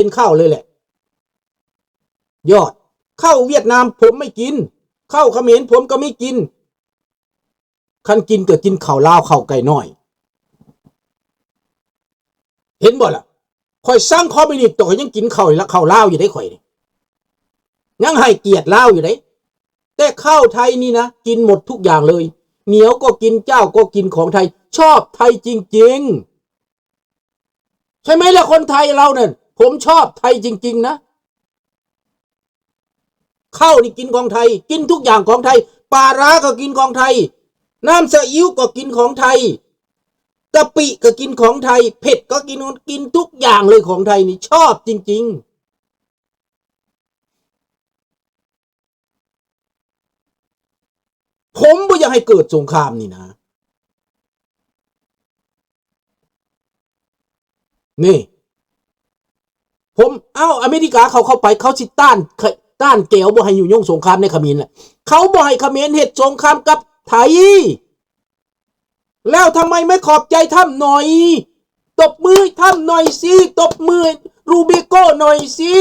ກິນເຂົ້າເລີຍແຫຼະ. ຍອດ ເຂົ້າຫວຽດນາມຜົມໄມ່ກິນ, ເຂົ້າຂະເໝນຜົມກໍໄມ່ກິນ. ຄັນກິນກໍກິນເຂົ້າລາວ ເຂົ້າໄກ່ນ້ອຍ. ເຫັນບໍ່ລະ? ຂ້ອຍຊັງຄອມມິວນິດ ແຕ່ຂ້ອຍຍັງກິນເຂົ້າລະ ເຂົ້າລາວຢູ່ເດ້ ຂ້ອຍນີ້ ຍັງໃຫ້ກຽດລາວຢູ່ເດ້. ແຕ່ເຂົ້າໄທນີ້ນະ ກິນໝົດທຸກຢ່າງເລີຍ, ໜຽວກໍກິນ, ຈ້າວກໍກິນຂອງໄທ, ຊອບໄທຈິງໆ. ໃຊ່ໄໝລະ ຄົນໄທລາວນັ້ນ? ຜົມຊອບໄທຈິງໆນະ. ເຂົ້ານີ້ກິນຂອງໄທ, ກິນທຸກຢ່າງຂອງໄທ, ປາຮ້າກໍກິນຂອງໄທ, ນ້ຳຊາອິ້ວກໍກິນຂອງໄທ, ກະປິກໍກິນຂອງໄທ, ເຜັດກໍກິນ, ກິນທຸກຢ່າງເລີຍຂອງໄທນີ້, ຊອບຈິງໆ. ຜົມບໍ່ຢາກໃຫ້ເກີດສົງຄາມນີ້ນະ. ນີ້ ຜົມ ເອົ້າ ອາເມລິກາເຂົາເຂົ້າໄປ ເຂົາຊິຕ້ານ ຕ້ານແກວບໍ່ໃຫ້ຍຸຍົງສົງຄາມໃນຂະເໝນແຫຼະ. ເຂົາບໍ່ໃຫ້ຂະເໝນເຮັດສົງຄາມກັບໄທ. ແລ້ວທຳໄມໄມ່ຂອບໃຈທຳໜ້ອຍ? ຕົບມືໃຫ້ທຳໜ້ອຍຊິ, ຕົບມືໃຫ້ຣູເບໂກ້ໜ້ອຍຊິ.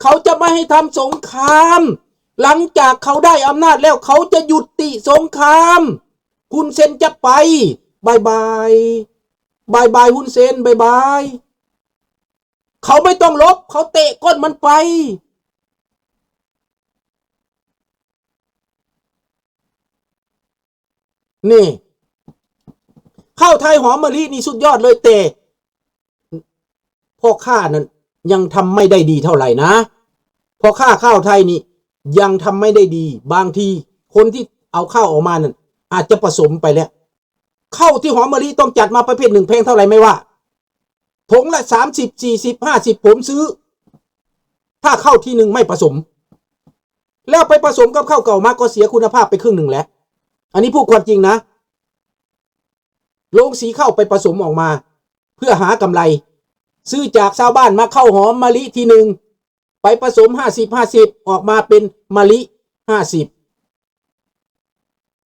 ເຂົາຈະບໍ່ໃຫ້ທຳສົງຄາມ. ຫຼັງຈາກເຂົາໄດ້ອຳນາດແລ້ວ ເຂົາຈະຍຸຕິສົງຄາມ. ຮຸນເຊັນຈະໄປ. ບາຍບາຍ. ບາຍບາຍຮຸນເຊັນ. ບາຍບາຍ. ເຂົາໄມ່ຕ້ອງລົບ, ເຂົາເຕະກົ້ນມັນໄປ. ນີ້ ເຂົ້າໄທຫອມມະລິນີ້ສຸດຍອດເລີຍ, ແຕ່ພໍ່ຄ້ານັ້ນຍັງທຳໄມ່ໄດ້ດີເທົ່າໃດນະ. ພໍ່ຄ້າເຂົ້າໄທນີ້ຍັງທຳໄມ່ໄດ້ດີ. ບາງທີຄົນທີ່ເອົາເຂົ້າອອກມານັ້ນອາດຈະປະສົມໄປແລ້ວ. ເຂົ້າທີ່ຫອມມະລິຕ້ອງຈັດມາປະເພດໜຶ່ງ ແພງເທົ່າໃດໄມ່ວ່າ, ຖົງລະສາມສິບ ສີ່ສິບ ຫ້າສິບ ຜົມຊື້. ຖ້າເຂົ້າທີໜຶ່ງໄມ່ປະສົມ ແລ້ວໄປປະສົມກັບເຂົ້າເກົ່າມາ ກໍເສຍຄຸນນະພາບໄປເຄິ່ງໜຶ່ງແຫຼະ. ອັນນີ້ພູດຄວາມຈິງນະ. ໂລງສີເຂົ້າໄປປະສົມອອກມາເພື່ອຫາກຳໄລ, ຊື້ຈາກຊາວບ້ານມາເຂົ້າຫອມມະລິທີໜຶ່ງ ໄປປະສົມຫ້າສິບ ຫ້າສິບ ອອກມາເປັນມະລິຫ້າສິບ.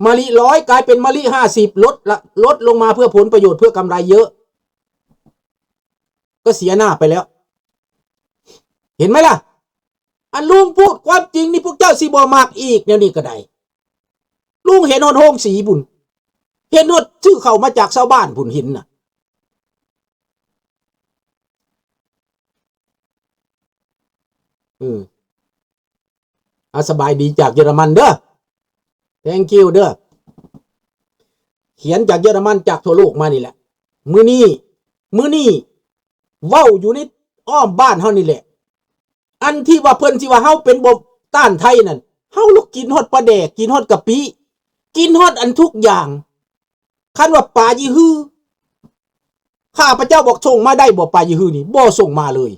ມະລິຮ້ອຍກາຍເປັນມະລິຫ້າສິບ ລົດລະ ລົດລົງມາເພື່ອຜົນປະໂຫຍດ ເພື່ອກຳໄລເຍອະ ກໍເສຍໜ້າໄປແລ້ວ. ເຫັນໄໝລະ? ອັນລຸງພູດຄວາມຈິງນີ້ ພວກເຈົ້າຊິບໍ່ມັກອີກແນວນີ້ກໍໄດ້. ລຸງເຫັນຮອດໂຮງສີພຸ້ນ, ເຫັນຮອດຊື້ເຂົ້າມາຈາກຊາວບ້ານພຸ້ນ ເຫັນນະ. ເອີ ອາ ສະບາຍດີຈາກເຢຍລະມັນເດີ. Thank you ເດີ. ຂຽນຈາກເຢຍລະມັນ ຈາກທົ່ວໂລກມານີ້ແຫຼະ. ມື້ນີ້ ມື້ນີ້ເວົ້າຢູ່ໃນອ້ອມບ້ານເຮົານີ້ແຫຼະ. ອັນທີ່ວ່າເພິ່ນຊິວ່າເຮົາເປັນບໍ່ຕ້ານໄທນັ້ນ, ເຮົາລະກິນຮອດປາແດກ, ກິນຮອດກະປິ, ກິນຮອດອັນທຸກຢ່າງ. ຄັນວ່າປາຢີຮື ຂ້າພະເຈົ້າບອກສົ່ງມາໄດ້ບໍ່ ປາຢີຮືນີ້? ບໍ່ສົ່ງມາເລີຍ.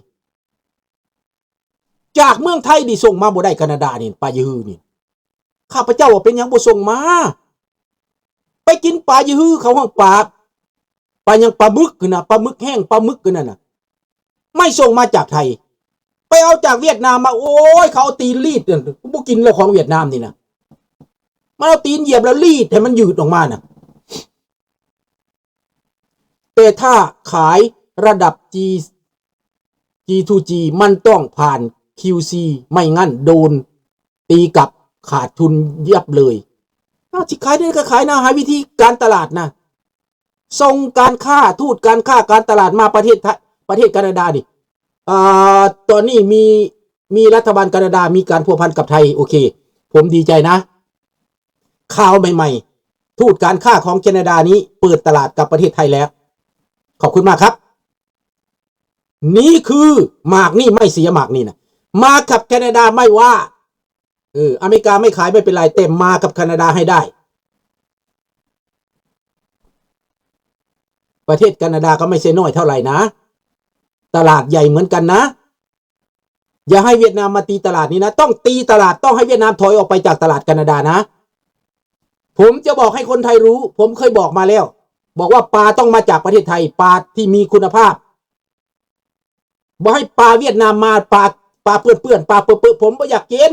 ຈາກເມືອງໄທນີ້ສົ່ງມາບໍ່ໄດ້ ການາດານີ້ ປາຢີຮືນີ້. ຂ້າພະເຈົ້າວ່າເປັນຫຍັງບໍ່ສົ່ງມາ? ໄປກິນປາຢີຮື ເຂົາຮ້ອງປາ ປາຫຍັງ ປາໝຶກຫັ້ນນະ, ປາໝຶກແຫ້ງ ປາໝຶກຫັ້ນນະ. ໄມ່ສົ່ງມາຈາກໄທ, ໄປເອົາຈາກຫວຽດນາມມາ. ໂອ້ຍ ເຂົາເອົາຕີນລີດ, ບໍ່ກິນແລ້ວຂອງຫວຽດນາມນີ້ນະ. ມັນເອົາຕີນຢຽບແລ້ວລີດໃຫ້ມັນຍືດອອກມານະ. ແຕ່ຖ້າຂາຍລະດັບ G G to G ມັນຕ້ອງຜ່ານ Q C ໄມ່ຊັ້ນໂດນຕີກັບ ຂາດທຶນຍັບເລີຍ. ເອົາ ຊິຂາຍໄດ້ກໍຂາຍນະ, ຫາວິທີການຕະຫຼາດນະ. ສົ່ງການຄ້າ, ທູດການຄ້າການຕະຫຼາດມາປະເທດໄທ, ປະເທດການາດານີ້. ອ່າ ຕອນນີ້ມີ, ມີລັດຖະບານການາດາມີການພົວພັນກັບໄທ. ໂອເຄ, ຜົມດີໃຈນະ. ຂ່າວໃໝ່ໆ, ທູດການຄ້າຂອງແຄນາດານີ້ເປີດຕະຫຼາດກັບປະເທດໄທແລ້ວ. ຂອບຄຸນມາກຄັບ. ນີ້ຄືໝາກນີ້ໄມ່ເສຍ, ໝາກນີ້ນະ. ມາກັບແຄນາດາໄມ່ວ່າ. ເອີ ອາເມລິກາໄມ່ຂາຍໄມ່ເປັນໄລ, ແຕ່ມາກັບແຄນາດາໃຫ້ໄດ້. ປະເທດການາດາກໍໄມ່ໃຊ່ນ້ອຍເທົ່າໃດນະ, ຕະຫຼາດໃຫຍ່ເໝືອນກັນນະ. ຢ່າໃຫ້ຫວຽດນາມມາຕີຕະຫຼາດນີ້ນະ, ຕ້ອງຕີຕະຫຼາດ, ຕ້ອງໃຫ້ຫວຽດນາມຖອຍອອກໄປຈາກຕະຫຼາດການາດານະ. ຜົມຈະບອກໃຫ້ຄົນໄທຮູ້, ຜົມເຄີຍບອກມາແລ້ວ, ບອກວ່າປາຕ້ອງມາຈາກປະເທດໄທ, ປາທີ່ມີຄຸນນະພາບ. ບໍ່ໃຫ້ປາຫວຽດນາມມາ, ປາ, ປາເປື້ອນໆ, ປາເປິະໆ, ຜົມບໍ່ຢາກກິນ.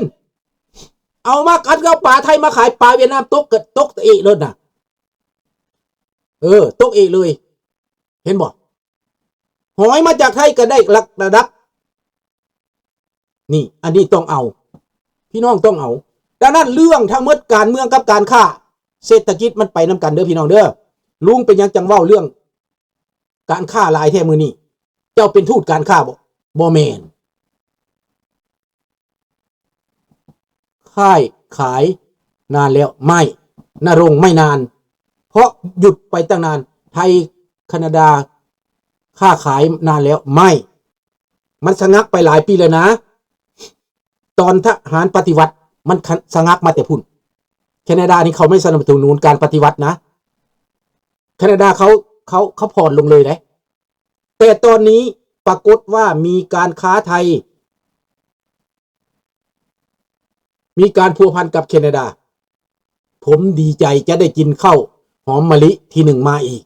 ເອົາມາກັນເອົາປາໄທມາຂາຍ, ປາຫວຽດນາມຕົກ, ກໍຕົກເອະໂລດນະ. ເອີ, ຕົກເອະເລີຍ. ເຫັນບໍ່? ຫອຍມາຈາກໄທກໍໄດ້ລະ, ລະດັບ ນີ້ ອັນນີ້ຕ້ອງເອົາ ພີ່ນ້ອງຕ້ອງເອົາ. ດັ່ງນັ້ນເລື່ອງທັງໝົດ ການເມືອງກັບການຄ້າ ເສດຖະກິດມັນໄປນຳກັນເດີພີ່ນ້ອງເດີ. ລຸງເປັນຫຍັງຈັ່ງເວົ້າເລື່ອງການຄ້າຫຼາຍແທ້ມື້ນີ້? ເຈົ້າເປັນທູດການຄ້າບໍ່? ບໍ່ແມ່ນ. ຄ້າຍຂາຍນານແລ້ວ? ໄມ່. ນະລົງໄມ່ນານ ເພາະຢຸດໄປຕັ້ງນານ. ໄທ ຄານາດາ ຄ້າຂາຍນານແລ້ວ? ໄມ່. ມັນສະງັກໄປຫຼາຍປີແລ້ວນະ. ຕອນທະຫານປະຕິວັດ ມັນສະງັກມາແຕ່ພຸ້ນ. ແຄນາດານີ້ເຂົາໄມ່ສະໜັບສະໜູນການປະຕິວັດນະ. ແຄນາດາເຂົາ ເຂົາ ເຂົາຜ່ອນລົງເລີຍເດ້. ແຕ່ຕອນນີ້ປາກົດວ່າມີການຄ້າໄທ ມີການພົວພັນກັບແຄນາດາ. ຜົມດີໃຈຈະໄດ້ກິນເຂົ້າຫອມມະລິທີໜຶ່ງມາອີກ.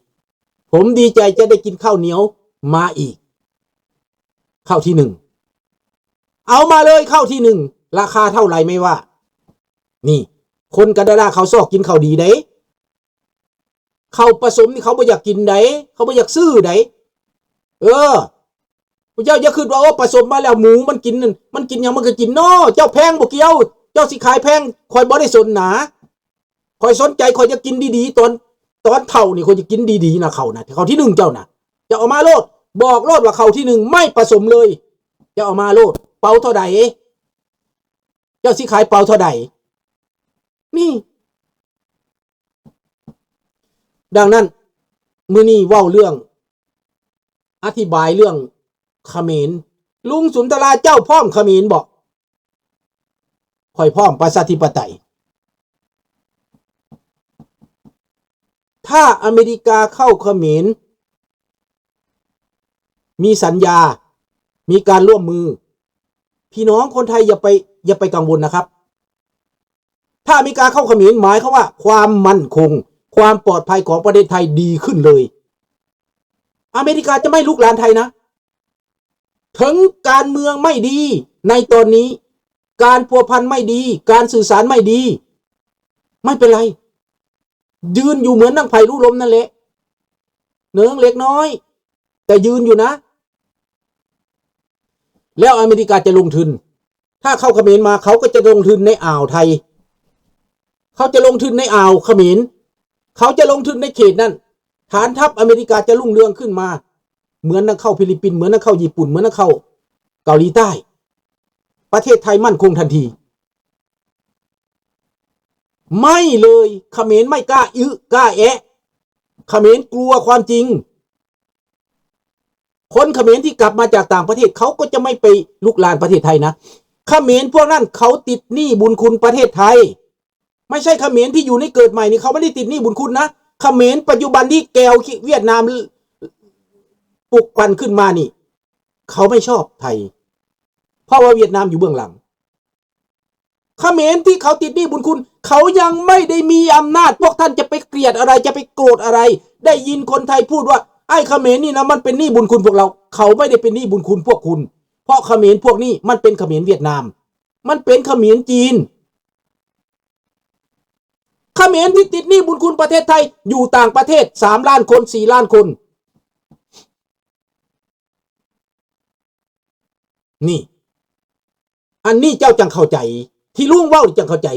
ຜົມດີໃຈຈະໄດ້ກິນເຂົ້າໜຽວມາອີກ. ເຂົ້າທີໜຶ່ງ ເອົາມາເລີຍເຂົ້າທີໜຶ່ງ. ລາຄາເທົ່າໃດໄມ່ວ່າ. ນີ້ ຄົນການາດາເຂົາຊອກກິນເຂົ້າດີໃດ. ເຂົ້າປະສົມນີ້ເຂົາບໍ່ຢາກກິນໃດ ເຂົາບໍ່ຢາກຊື້ໃດ. ເອີ ພວກເຈົ້າຢ່າຄິດວ່າ ໂອ້ ປະສົມມາແລ້ວໝູມັນກິນ ມັນກິນຫຍັງມັນກໍກິນເນາະ. ເຈົ້າແພງບໍ່ກ່ຽວ ເຈົ້າຊິຂາຍແພງ ຂ້ອຍບໍ່ໄດ້ສົນນາ. ຂ້ອຍສົນໃຈ ຂ້ອຍຢາກກິນດີໆ ຕອນ ຕອນເຖົ້ານີ້ ຂ້ອຍຢາກກິນດີໆນະ. ເຂົ້ານະ ເຂົ້າທີໜຶ່ງເຈົ້ານະ ເຈົ້າເອົາມາໂລດ. ບອກໂລດວ່າເຂົ້າທີໜຶ່ງໄມ່ປະສົມເລີຍ. ເຈົ້າເອົາມາໂລດ. ເປົາເທົ່າໃດ? ເຈົ້າຊິຂາຍເປົາເທົ່າໃດ? ນີ້ ດັ່ງນັ້ນ ມື້ນີ້ເວົ້າເລື່ອງ ອະທິບາຍເລື່ອງຂະເໝນ. ລຸງສຸນທະລາ ເຈົ້າພ້ອມຂະເໝນບໍ່? ຂ້ອຍພ້ອມປະຊາທິປະໄຕ. ຖ້າອາເມລິກາເຂົ້າຂະເໝນ ມີສັນຍາ ມີການຮ່ວມມື ພີ່ນ້ອງຄົນໄທຢ່າໄປ ຢ່າໄປກັງວົນນະຄັບ. ຖ້າອາເມລິກາເຂົ້າຂະເໝນ ໝາຍຄວາມວ່າຄວາມໝັ້ນຄົງ ຄວາມປອດໄພຂອງປະເທດໄທດີຂຶ້ນເລີຍ. ອາເມລິກາຈະໄມ່ລຸກລານໄທນະ. ເຖິງການເມືອງໄມ່ດີໃນຕອນນີ້ ການພົວພັນໄມ່ດີ ການສື່ສານໄມ່ດີ ໄມ່ເປັນໄລ. ຢືນຢູ່ເໝືອນນາງໄພລຸລົມນັ້ນແຫຼະ ເນີງເລັກນ້ອຍ ແຕ່ຢືນຢູ່ນະ. ແລ້ວອາເມລິກາຈະລົງທຶນ ຖ້າເຂົ້າຂະເໝນມາ ເຂົາກໍຈະລົງທຶນໃນອ່າວໄທ ເຂົາຈະລົງທຶນໃນອ່າວຂະເໝນ ເຂົາຈະລົງທຶນໃນເຂດນັ້ນ. ຖານທັບອາເມລິກາຈະຮຸ່ງເຮືອງຂຶ້ນມາ ເໝືອນນາງເຂົ້າຟີລິບປິນ ເໝືອນນາງເຂົ້າຍີ່ປຸ່ນ ເໝືອນນາງເຂົ້າເກົາຫຼີໃຕ້. ປະເທດໄທໝັ້ນຄົງທັນທີ. ໄມ່ເລີຍ ຂະເໝນໄມ່ກ້າອຶກ້າແອະ. ຂະເໝນກົວຄວາມຈິງ. ຄົນຂະເໝນທີ່ກັບມາຈາກຕ່າງປະເທດ ເຂົາກໍຈະໄມ່ໄປລຸກລານປະເທດໄທນະ. ຂະເໝນພວກນັ້ນເຂົາຕິດໜີ້ບຸນຄຸນປະເທດໄທ. ໄມ່ໃຊ່ຂະເໝນທີ່ຢູ່ໃນເກີດໃໝ່ນີ້ ເຂົາບໍ່ໄດ້ຕິດໜີ້ບຸນຄຸນນະ. ຂະເໝນປັດຈຸບັນທີ່ແກວຫວຽດນາມປຸກປັ່ນຂຶ້ນມານີ້ ເຂົາໄມ່ຊອບໄທ ເພາະວ່າຫວຽດນາມຢູ່ເບື້ອງຫຼັງ. ຂະເໝນທີ່ເຂົາຕິດໜີ້ບຸນຄຸນ ເຂົາຍັງໄມ່ໄດ້ມີອຳນາດ. ພວກທ່ານຈະໄປກຽດອະໄລ ຈະໄປໂກດອະໄລ? ໄດ້ຍິນຄົນໄທພູດວ່າ ໄອ້ຂະເໝນນີ້ນະ ມັນເປັນໜີ້ບຸນຄຸນພວກເຮົາ. ເຂົາໄມ່ໄດ້ເປັນໜີ້ບຸນຄຸນພວກຄຸນ ເພາະຂະເໝນພວກນີ້ມັນເປັນຂະເໝນຫວຽດນາມ ມັນເປັນຂະເໝນຈີນ. ຂະເໝນທີ່ຕິດໜີ້ບຸນຄຸນປະເທດໄທ ຢູ່ຕ່າງປະເທດສາມລ້ານຄົນ ສີ່ລ້ານຄົນ. ນີ້ ອັນນີ້ເຈົ້າຈັ່ງເຂົ້າໃຈ ທີ່ລຸງເວົ້າຈັ່ງເຂົ້າໃຈ.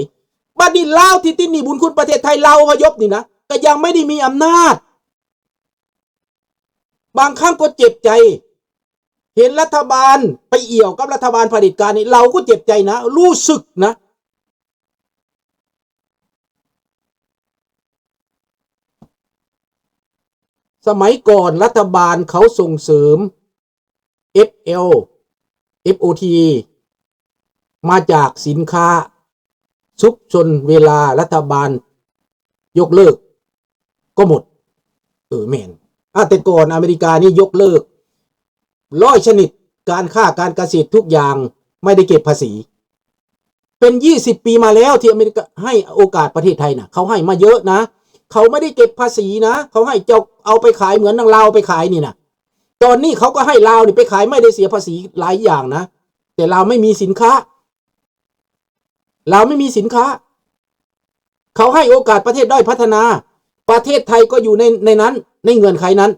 ບັດນີ້ລາວທີ່ຕິດໜີ້ບຸນຄຸນປະເທດໄທ ລາວອະພະຍົບນີ້ນະ ກໍຍັງໄມ່ໄດ້ມີອຳນາດ. ບາງຄັ້ງກໍເຈັບໃຈ ເຫັນລັດຖະບານໄປອ່ຽວກັບລັດຖະບານຜະເດັດການນີ້ ລາວກໍເຈັບໃຈນະ ຮູ້ສຶກນະ. ສະໄໝກ່ອນລັດຖະບານເຂົາສົ່ງເສີມ ເອັຟແອລ ເອັຟໂອທີ ມາຈາກສິນຄ້າຊຸກຊົນ ເວລາລັດຖະບານຍົກເລີກກໍໝົດ. ເອີ ແມ່ນ. ອາ ແຕ່ກ່ອນອາເມລິການີ້ຍົກເລີກຮ້ອຍຊະນິດ ການຄ້າການກະເສດທຸກຢ່າງໄມ່ໄດ້ເກັບພາສີ. ເປັນຊາວປີມາແລ້ວທີ່ອາເມລິກາໃຫ້ໂອກາດປະເທດໄທນະ ເຂົາໃຫ້ມາເຍອະນະ ເຂົາໄມ່ໄດ້ເກັບພາສີນະ ເຂົາໃຫ້ເຈົ້າເອົາໄປຂາຍເໝືອນນາງລາວໄປຂາຍນີ້ນະ. ຕອນນີ້ເຂົາກໍໃຫ້ລາວນີ້ໄປຂາຍ ໄມ່ໄດ້ເສຍພາສີຫຼາຍຢ່າງນະ ແຕ່ລາວໄມ່ມີສິນຄ້າ ລາວໄມ່ມີສິນຄ້າ. ເຂົາໃຫ້ໂອກາດປະເທດດ້ອຍພັດທະນາ ປະເທດໄທກໍຢູ່ໃນ ໃນນັ້ນ ໃນເງື່ອນໄຂນັ້ນ.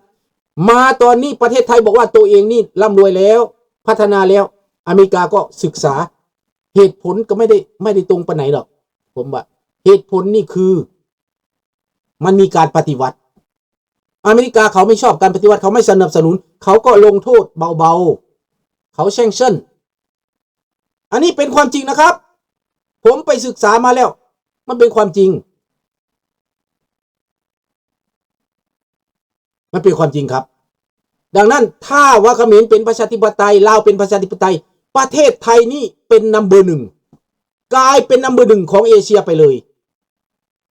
ມາຕອນນີ້ປະເທດໄທບອກວ່າໂຕເອງນີ້ລ່ຳລວຍແລ້ວ ພັດທະນາແລ້ວ ອາເມລິກາກໍສຶກສາ ເຫດຜົນກໍໄມ່ໄດ້ ໄມ່ໄດ້ຕົງປານໃດດອກ ຜົມວ່າເຫດຜົນນີ້ຄື ມັນມີການປະຕິວັດ. ອາເມລິກາເຂົາໄມ່ຊອບການປະຕິວັດ ເຂົາໄມ່ສະໜັບສະໜູນ ເຂົາກໍລົງໂທດເບົາໆ ເຂົາ sanction. ອັນນີ້ເປັນຄວາມຈິງນະຄັບ ຜົມໄປສຶກສາມາແລ້ວ ມັນເປັນຄວາມຈິງ ມັນເປັນຄວາມຈິງຄັບ. ດັ່ງນັ້ນ ຖ້າວ່າຂະເໝນເປັນປະຊາທິປະໄຕ ລາວເປັນປະຊາທິປະໄຕ ປະເທດໄທນີ້ເປັນ number ໜຶ່ງ ກາຍເປັນ number ໜຶ່ງຂອງເອເຊຍໄປເລີຍ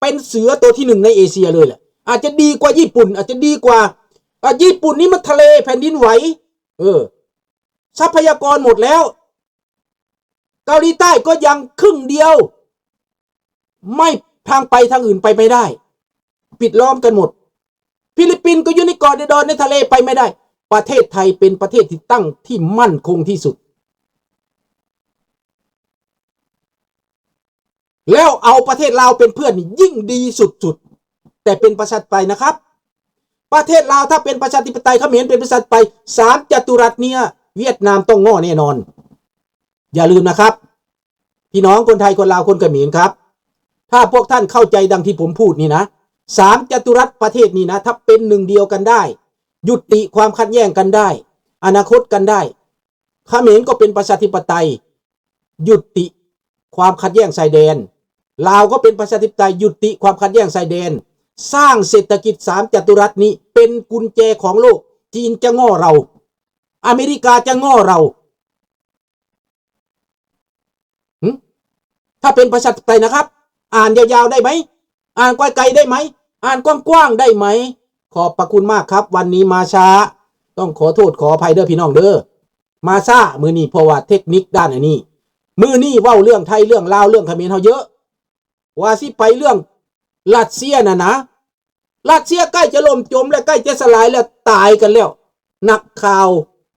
ເປັນເສືອໂຕທີໜຶ່ງໃນເອເຊຍເລີຍແຫຼະ ອາດຈະດີກວ່າຍີ່ປຸ່ນ ອາດຈະດີກວ່າ ອາ ຍີ່ປຸ່ນນີ້ມັນທະເລແຜ່ນດິນໄຫວ ເອີ ຊັບພະຍາກອນໝົດແລ້ວ ເກົາຫຼີໃຕ້ກໍຍັງຄຶ່ງດຽວ ໄມ່ ທາງໄປທາງອື່ນໄປໄມ່ໄດ້ ປິດລ້ອມກັນໝົດ ຟີລິບປິນກໍຢູ່ໃນເກາະໃນດອນໃນທະເລໄປໄມ່ໄດ້ ປະເທດໄທເປັນປະເທດທີ່ຕັ້ງທີ່ໝັ້ນຄົງທີ່ສຸດ ແລ້ວເອົາປະເທດລາວເປັນເພື່ອນນີ້ຍິ່ງດີສຸດໆ ແຕ່ເປັນປະຊາທິປະໄຕນະຄັບ ປະເທດລາວຖ້າເປັນປະຊາທິປະໄຕ ຂະເໝນເປັນປະຊາທິປະໄຕ ສາມຈະຕຸລັດເນີ້ຍ ຫວຽດນາມຕ້ອງງໍ້ແນ່ນອນ. ຢ່າລືມນະຄັບ ພີ່ນ້ອງຄົນໄທ ຄົນລາວ ຄົນຂະເໝນຄັບ ຖ້າພວກທ່ານເຂົ້າໃຈດັ່ງທີ່ຜົມພູດນີ້ນະ ສາມຈະຕຸລັດປະເທດນີ້ນະ ຖ້າເປັນໜຶ່ງດຽວກັນໄດ້ ຍຸຕິຄວາມຂັດແຍ່ງກັນໄດ້ ອະນາຄົດກັນໄດ້ ຂະເໝນກໍເປັນປະຊາທິປະໄຕ ຍຸຕິຄວາມຂັດແຍ່ງຊາຍແດນ ລາວກໍເປັນປະຊາທິປະໄຕ ຍຸຕິຄວາມຂັດແຍ່ງຊາຍແດນ ສ້າງເສດຖະກິດສາມຈະຕຸລັດນີ້ເປັນກຸນແຈຂອງໂລກ ຈີນຈະງໍ້ເຮົາ ອາເມລິກາຈະງໍ້ເຮົາ. ຫຶ? ຖ້າເປັນປະຊາທິປະໄຕນະຄັບ ອ່ານຍາວໆໄດ້ໄໝ? ອ່ານໄກໆໄດ້ໄໝ? ອ່ານກວ້າງໆໄດ້ໄໝ? ຂອບພະຄຸນມາກຄັບ ວັນນີ້ມາຊ້າ ຕ້ອງຂໍໂທດຂໍອະໄພເດີພີ່ນ້ອງເດີ ມາຊ້າມື້ນີ້ ເພາະວ່າເທັກນິກດ້ານອັນນີ້ ມື້ນີ້ເວົ້າເລື່ອງໄທ ເລື່ອງລາວ ເລື່ອງຂະເໝນເຮົາເຍອະ ວ່າຊິໄປເລື່ອງຣັດເຊຍນັ້ນນະ ຣັດເຊຍໃກ້ຈະລົ້ມຈົມ ແລະ ໃກ້ຈະສະຫຼາຍ ແລະ ຕາຍກັນແລ້ວ ນັກຂ່າວ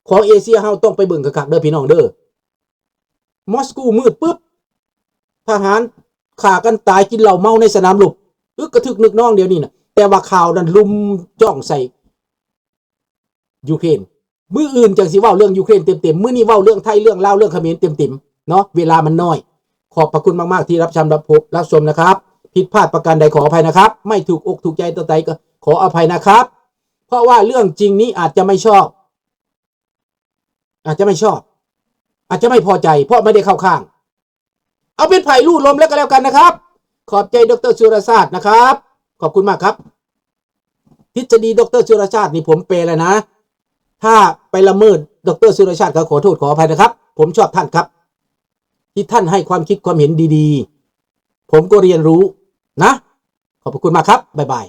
ຂອງເອເຊຍເຮົາຕ້ອງໄປເບິ່ງຄັກໆເດີພີ່ນ້ອງເດີ ມອສກູມືດປຶບ ທະຫານຂ້າກັນຕາຍ ກິນເຫຼົ້າເມົາໃນສະໜາມລົບ ອຶກກະທຶກນຶກນອງດຽວນີ້ນະ ແຕ່ວ່າຂ່າວນັ້ນລຸມຈ້ອງໃສ່ຢູເຄຣນ ມື້ອື່ນຈັ່ງຊິເວົ້າເລື່ອງຢູເຄຣນເຕັມໆ ມື້ນີ້ເວົ້າເລື່ອງໄທ ເລື່ອງລາວ ເລື່ອງຂະເໝນເຕັມໆເນາະ ເວລາມັນນ້ອຍ. ຂອບພະຄຸນມາກໆທີ່ຮັບຊຳ ຮັບພົບ ຮັບຊົມນະຄັບ ຜິດພາດປະການໃດຂໍອະໄພນະຄັບ ໄມ່ຖືກອົກຖືກໃຈຕົວໃດກໍຂໍອະໄພນະຄັບ ເພາະວ່າເລື່ອງຈິງນີ້ອາດຈະໄມ່ຊອບ ອາດຈະໄມ່ຊອບ ອາດຈະໄມ່ພໍໃຈ ເພາະໄມ່ໄດ້ເຂົ້າຂ້າງ ເອົາເປັນໃຜຮູ້ລົມແລ້ວກໍແລ້ວກັນນະຄັບ. ຂອບໃຈ ດຣ ສຸລະຊາດ ນະຄັບ ຂອບຄຸນມາກຄັບ. ທິດສະດີ ດຣ ສຸລະຊາດ ນີ້ຜົມແປແລ້ວນະ ຖ້າໄປລະເມີດ ດຣ ສຸລະຊາດ ກໍຂໍໂທດຂໍອະໄພນະຄັບ ຜົມຊອບທ່ານຄັບ ທີ່ທ່ານໃຫ້ຄວາມຄິດຄວາມເຫັນດີໆ ຜົມກໍຮຽນຮູ້ນະ ຂອບພະຄຸນມາກຄັບ ບາຍບາຍ.